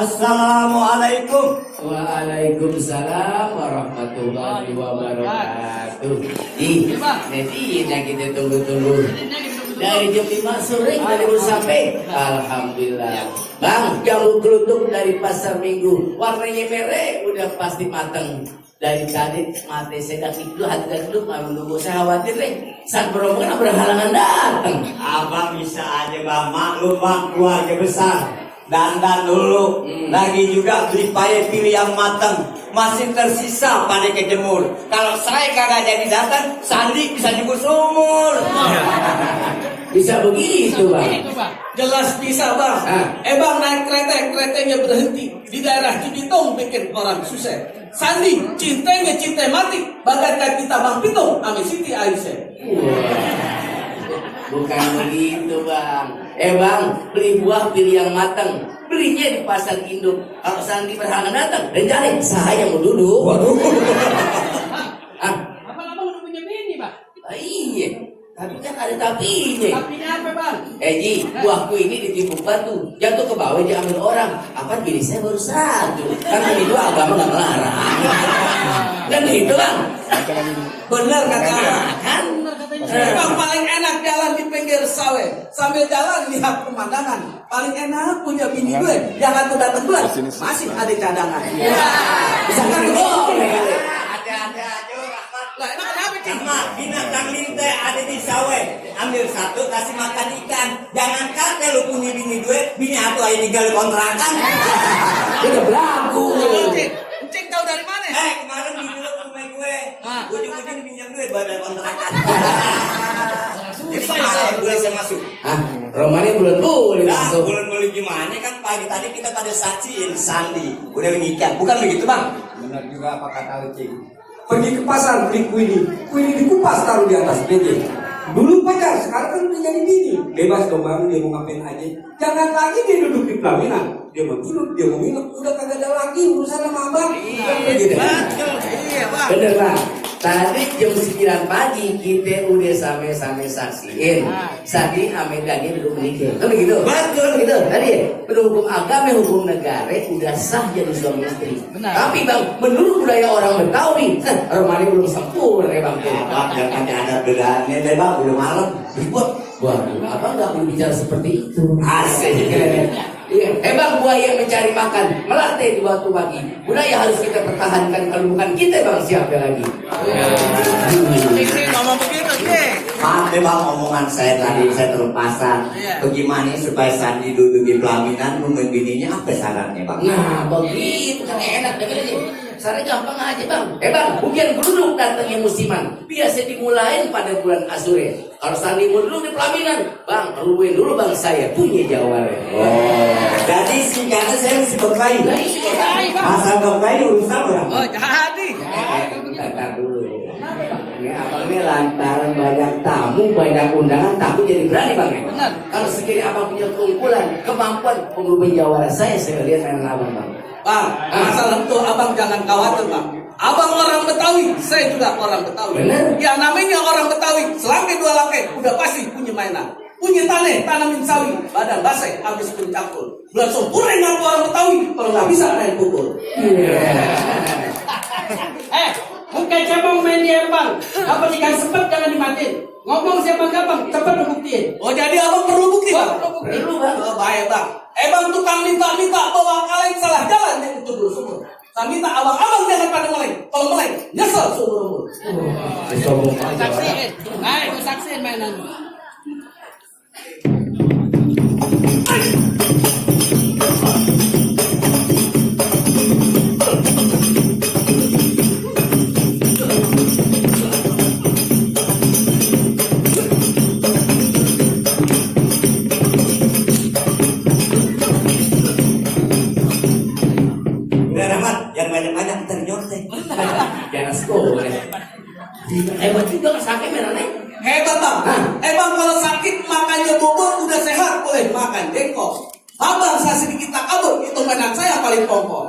Assalamualaikum. Waalaikumsalam warahmatullahi wabarakatuh. Ih, netizen yang kita tunggu-tunggu. Dari jam 5 sore kita baru sampai. Alhamdulillah. Bang, jamu kelutuk dari pasar Minggu. Warnanya merah, udah pasti mateng. Dari tadi mati sedang itu hati dulu nunggu, saya khawatir deh. Saat beromongan berhalangan datang. Abang bisa aja bang, maklum bang, keluarga besar. Dandan dulu, lagi juga beli paye pilih yang matang. Masih tersisa pada kejemur. Kalau saya kagak jadi datang, Sandi bisa jemput sumur. Bisa begitu bang? Jelas bisa bang. Bang naik keretanya berhenti di daerah Cibitung bikin orang susah. Sandi cintanya cinta mati, bagaikan kita bang Pitung ame Siti Aisyah. Bukan begitu bang. Bang, beli buah pilih yang matang. Belinya di pasar induk. Kalau Sandi berhalangan datang, dan jadi saya mau duduk. Waduh. Abang udah punya bini bang? Iya, tapi kan ada tapinya. Tapinya apa bang? Ji, buahku ini ditipu batu, jatuh ke bawah diambil orang. Apa bini saya baru satu? Kan itu agama nggak melarang. Kan gitu bang? Bener kata abang. Kan? Bang paling enak jalan di pinggir sawah sambil jalan lihat pemandangan. Paling enak punya bini gue. Jangan tuh datang bulan masih ada cadangan. Bisa kan boleh. Ada aja Rahmat. Lah emang kenapa cing? Rahmat, binatang linte ada di sawah. Ambil satu kasih makan ikan. Jangan kata lu punya bini gue, bini aku aja tinggal kontrakan. Udah berlaku. Cing tahu dari mana? Kemarin bini lu ke rumah gue. Ujung-ujung pinjam duit badan kontrakan. Jadi malam gue saya masuk. Romanya bulan boleh masuk. Bulan boleh gimana kan pagi tadi kita pada saksiin Sandi udah menikah, bukan begitu bang? Benar juga apa kata Ucing. Pergi ke pasar beli kuini dikupas taruh di atas meja. Dulu pacar, sekarang kan udah jadi bini. Bebas dong bang, dia mau ngapain aja. Jangan lagi dia duduk di pelaminan. Dia mau tidur, dia mau minum, udah kagak ada lagi urusan sama abang. Iya, bang. bener bang. Tadi jam 9 pagi kita udah sama-sama saksiin. Sadi ame daging duduk menikah. Kan begitu? Betul. Begitu. Tadi ya, menurut hukum agama, hukum negara udah sah jadi suami istri. Benar. Tapi bang, menurut budaya orang Betawi, Romani belum sempurna ya bang. Abang jangan ada bedanya deh bang, udah malam ribut. Waduh, abang nggak berbicara seperti itu. Asik. Iya, bang, buaya yang mencari makan melantai di waktu pagi. Budaya harus kita pertahankan, kalau bukan kita bang siapa lagi? Cing ngomong begitu cing. Maaf deh bang, omongan saya tadi saya terlepasan. Bagaimana supaya Sandi duduk di pelaminan nungguin bininya, apa sarannya bang? Nah, begitu kan enak dengerin. Sarannya gampang aja bang. Bang, bukan geruduk datangnya musiman. Biasa dimulain pada bulan Azure. Kalau Sandi mau dulu di pelaminan, bang, rubuhin dulu bang saya punya jawabannya. Jadi singkatnya saya mesti berkelahi. Bang. Asal berkelahi urusan orang. Oh jadi. Bentar dulu. Ini abang ini lantaran banyak tamu, banyak undangan, takut jadi berani bang ya. Benar. Kalau sekiranya abang punya keunggulan, kemampuan pengubah jawara saya lihat mainan abang bang. Bang, masalah itu abang jangan khawatir bang. Abang orang Betawi, saya juga orang Betawi. Benar. Ya namanya orang Betawi, selangkai dua langkai, udah pasti punya mainan. Punya tanah, tanamin sawi, badan basah, habis pencakul. Bulan sempurna ngaku orang Betawi, kalau nggak bisa main pukul. Bukan cabang main di bang. Apa ikan sepet jangan dimatiin. Ngomong siapa gampang, cepat buktiin. Oh jadi abang perlu bukti bang? Perlu bang. Oh baik bang. Bang tukang minta bawa kalian salah jalan yang itu dulu semua. Saya minta abang jangan pada mulai. Kalau mulai nyesel seumur umur. Saksiin. Ayo saksiin mainan. Udah Rahmat, yang banyak-banyak kita nyontek. Jangan sekolah. Hebat juga sakit merahnya. Hebat bang. Bang kalau sakit makannya bubur udah sehat boleh makan jengkol. Abang saya sedikit tak kabur itu mainan saya paling pokok.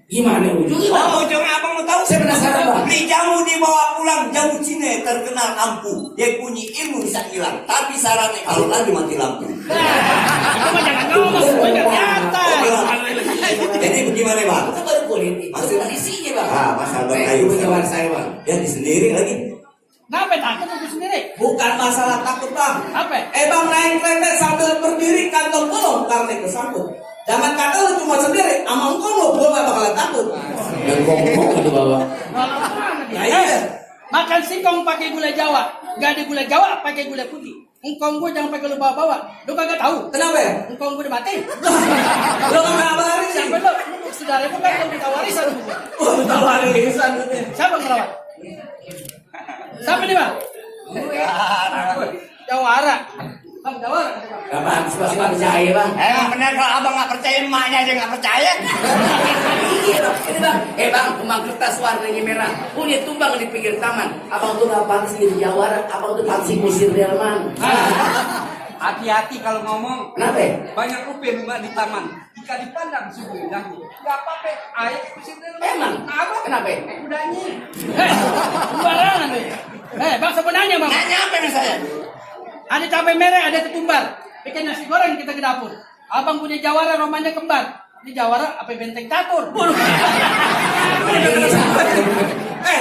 Gimana ujungnya? Ujungnya abang mau tahu? Saya penasaran bang. Beli jamu dibawa pulang, jamu Cina terkenal ampuh. Dia punya ilmu bisa hilang, tapi sarannya kalau lagi mati lampu. Cuma jangan ngomong semuanya di atas. Jadi bagaimana bang? Itu baru politik. Maksudnya isinya bang. Ah, masalah Saya kayu itu jawab saya bang. Jadi sendiri lagi. Ngapain takut aku sendiri? Bukan masalah takut bang. Apa? Bang naik kereta sambil berdiri kantong bolong karena kesangkut. Jangan kata lu cuma sendiri, sama engkau lu gua gak bakalan takut. Dan ngomong itu bawa. Nah, iya. Makan singkong pakai gula Jawa, gak ada gula Jawa pakai gula putih. Engkong gue jangan pakai lu bawa-bawa. Lu kagak tahu. Kenapa ya? Engkong gue udah mati. Lu gak ngabarin sih. Siapa lu? Saudara gue kan lu minta warisan sama gua. Wah, minta warisan katanya. Siapa yang ngerawat? Siapa nih bang? Jawara. Bang Jawara. Bang, suka percaya bang. Emang benar kalau abang nggak percaya, emaknya aja nggak percaya. Iya bang, ini bang. Bang, kembang kertas warnanya merah. Punya tumbang di pinggir taman. Abang tuh gak pantas jadi jawara. Abang tuh pantas musir delman. Hati-hati kalau ngomong. Kenapa ya? Banyak rupiah bunga di taman. Jika dipandang sungguh indahnya. Gak apa-apa. Ayo pusing dulu. Emang? Apa? Kenapa ya? Kudanya. Sembarangan lu. Bang sebenarnya bang. Nanya apa yang saya? Ada cabai merah, ada ketumbar. Bikin nasi goreng kita ke dapur. Abang punya Jawara, romanya kembar. Ini Jawara apa benteng catur?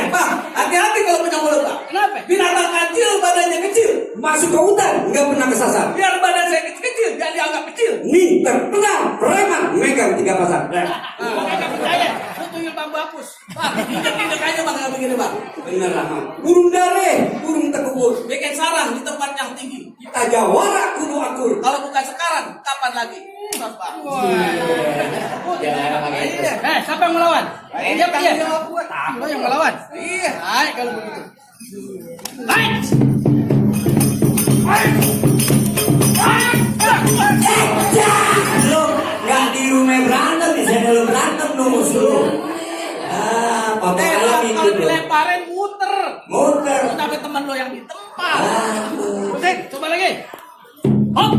Bang, hati-hati kalau punya mulut bang. Kenapa? Binatang kecil, badannya kecil. Masuk ke hutan. Nggak pernah kesasar. Biar badan saya kecil-kecil, jangan dianggap kecil. Nih terkenal preman megang 3 pasar. Gua kagak percaya. Lu tuyul bambu hapus. Bang, injek-injek aja bang, nggak begini bang. Bener lah. Burung dare, burung tekubur. Bikin sarang di tempat yang tinggi. Kita jawara kudu akur. Kalau bukan sekarang, kapan lagi? Bang. Jangan pakai itu. Siapa yang melawan? Dia Tanggung dia. jawab gua. Lo yang melawan. Iya. Hai kalau begitu. Hai. Lu nggak di rumah berantem, di sana lu berantem lu musuh. Ah, papa Kalau alami itu. dilemparin muter. Muter. Lu tapi teman lo yang di tempat. Aduh. Oke, coba lagi. Hop.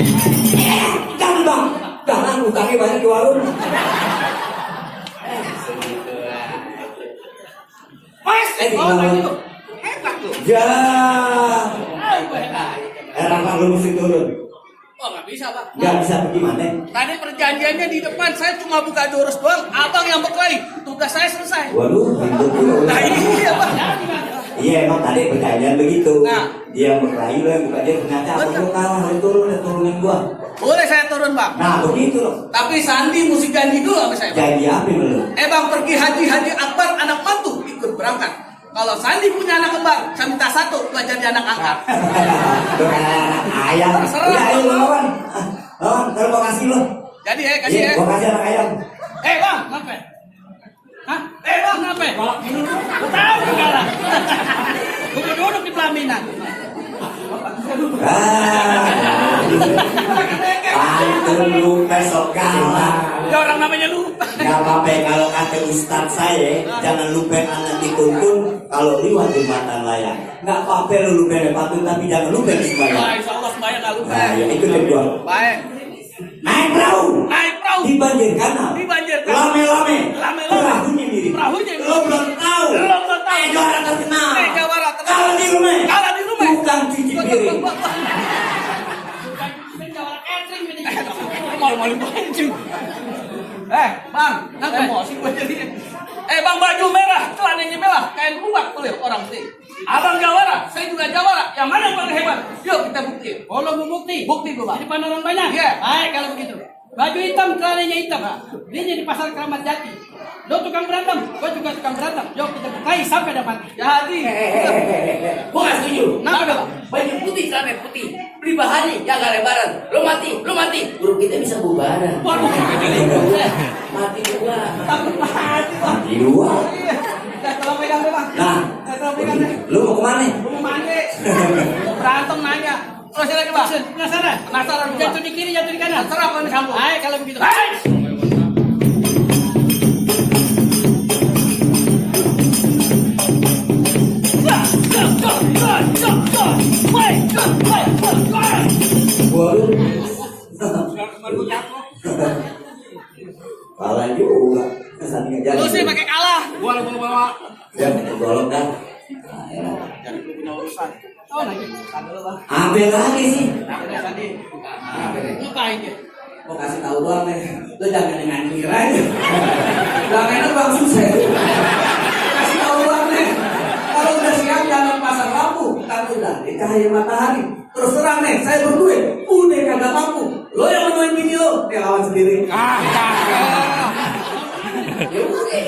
Jangan bang. Jangan utangnya banyak di warung. Gitu. Hebat tuh. Ya. Gue hebat. Rafa lu mesti turun. Oh nggak bisa bang. Nggak bisa bagaimana? Tadi perjanjiannya di depan saya cuma buka jurus doang. Abang yang berkelahi. Tugas saya selesai. Waduh, ribut juga. Nah iya bang. Iya emang tadi perjanjian begitu. Nah. Dia yang berkelahi lo yang buka dia ternyata apa Betul. lu kalah lu turunin gua. Boleh saya turun bang. Nah begitu loh. Tapi Sandi mesti janji dulu sama saya. Bang. Janji apa lu? Bang pergi haji Akbar anak mantu ikut berangkat. Kalau Sandi punya anak kembar, saya minta 1 buat jadi anak angkat. Lu kayak anak ayam. Terserah, Udah ayo Bang. lawan. Lawan, kalau mau kasih lo. Jadi kasih Iya, ya. gua kasih anak ayam. Bang, kenapa? Hah? Bang, kenapa? Gue tahu sekarang. Gue duduk di pelaminan. Pantun lu besok kalah. Ya orang namanya lupa. Gak apa-apa kalau kata Ustadz saya, jangan lupa anak dituntun kalau liwat jembatan layang. Gak apa-apa lu lupa pantun tapi jangan lupa Wah, sembahyang. insya Allah semuanya nggak lupa. Nah, ya itu kedua. Baik. Naik perahu. Naik perahu. Di banjir kanal. Di banjir kanal. Lame-lame. Lame-lame. Perahunya mirip. Perahunya mirip. Lo belum tahu. Belum tahu. Juara terkenal. Jawara terkenal. Kalah di rumah. Kalah di rumah. Tukang cuci piring. Jawara catering ini. Malu-malu pancing. Bang, Kenapa? emosi gue jadi. Bang baju merah, celananya merah, kain kubak boleh orang sih. Abang Jawara, saya juga Jawara. Yang mana yang paling hebat? Yuk kita bukti. Oh, lo mau bukti? Bukti gue bang. Di depan orang banyak? Iya. Baik kalau begitu. Baju hitam, celananya hitam. Dia di pasar Keramat Jati. Lo tukang berantem, gue juga tukang berantem. Yuk kita bukai sampai ada mati. Jadi. Gua nggak setuju. Kenapa dong? Baju putih, celana putih. Beli bahannya, jaga lebaran. Lo mati. Grup kita bisa bubaran. Waduh, Mati juga. Takut mati bang. Di dua. Iya. Tolong pegang deh bang. Nah, Tolong pegang deh. lu mau kemana? Gue mau mandi. Berantem nanya. Terus lagi bang. penasaran? Penasaran gua. Jatuh di kiri, jatuh di kanan. Terserah apa yang sambung. Baik kalau begitu. Waduh. Kalah juga. Sandi nggak jadi. Lu sih pakai kalah. Gua lu bawa. Ya, golok dah. Jangan lu punya urusan. Oh lagi. Sandi lu bang. Apa lagi sih? Ada Sandi. Apa nih? Lupain dia. Mau kasih tahu doang nih, lo jangan dengan kira aja. Bang enak bang susah. Kasih tahu doang nih. Kalau udah siap jangan pasang lampu, kan udah di cahaya matahari. Terus terang nih, saya berduit, udah kagak mampu. Lo yang menemuin bini lo, dia lawan sendiri. Ya udah,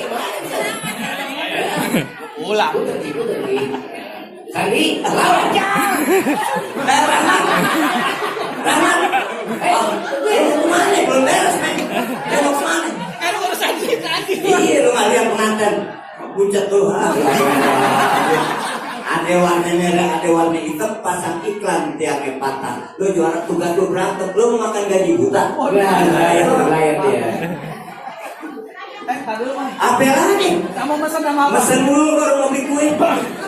Ulang. udah. Sandi, lawan. Rahmat. Kemana? Belum beres, men. Mau kemana? Kan lu urusan tadi. Iya, lu nggak lihat pengantin. Pucat tuh. Ada warna merah, ada warna hitam, pasang iklan tiangnya patah. Lu juara tugas lu berantem, lu mau makan gaji buta. Layar dia. Tadi lu bang. Apa lagi? Kamu mesen sama apa? Mesen dulu baru mau beli kue.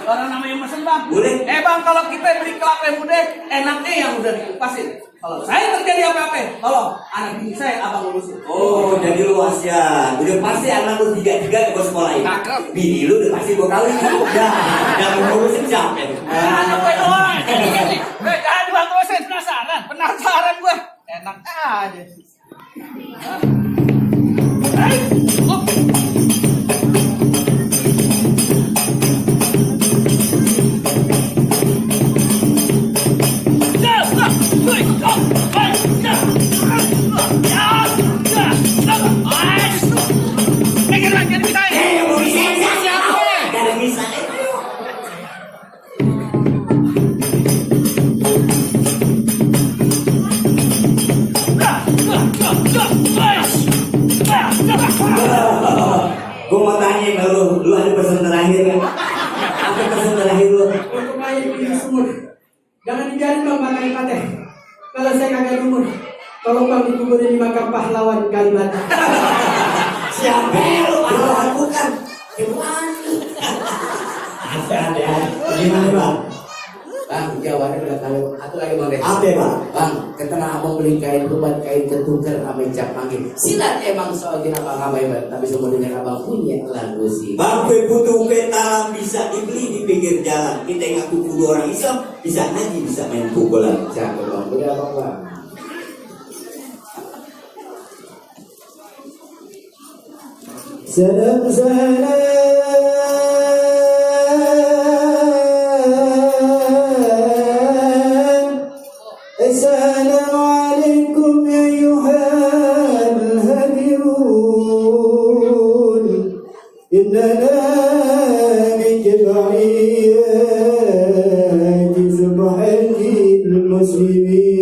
Orang namanya mesen bang. Boleh. Bang, kalau kita beli kelapa muda, enaknya yang udah dikupasin. Kalau saya terjadi apa-apa, tolong anak bini saya abang urusin. Oh, jadi luas ya. Udah pasti anak lu tiga gue sekolahin. Cakep. Bini lu udah pasti gue kawin. Udah mau ngurusin siapa? Anak gue doang. Jangan bang terusin, penasaran gue. Enak aja. Ada misalnya. Gue mau tanya lu ada pesan terakhir ya? Apa pesan terakhir lu? Untuk air bini sumur, jangan dibiarin bang makan ikan. Kalau saya kagak umur, tolong bang dikuburin di makam pahlawan Kalibata. Siapa lu? Bukan. Ada. Gimana bang? Bang, jawabannya udah tahu. Atau lagi mau deh. Apa bang? Bang, ketika abang beli kain rubat, kain ketuker, ame cap manggil. Silat emang soal jenak abang hebat, tapi semua dengan abang punya lagu sih. Bang, gue butuh talam bisa dibeli di pinggir jalan. Kita ngaku kudu orang Islam, bisa ngaji, bisa main pukulan. Siapa bang? Udah abang bang. Salam السلام عليكم أيها الهادرون إننا من جمعيات سبحان المسلمين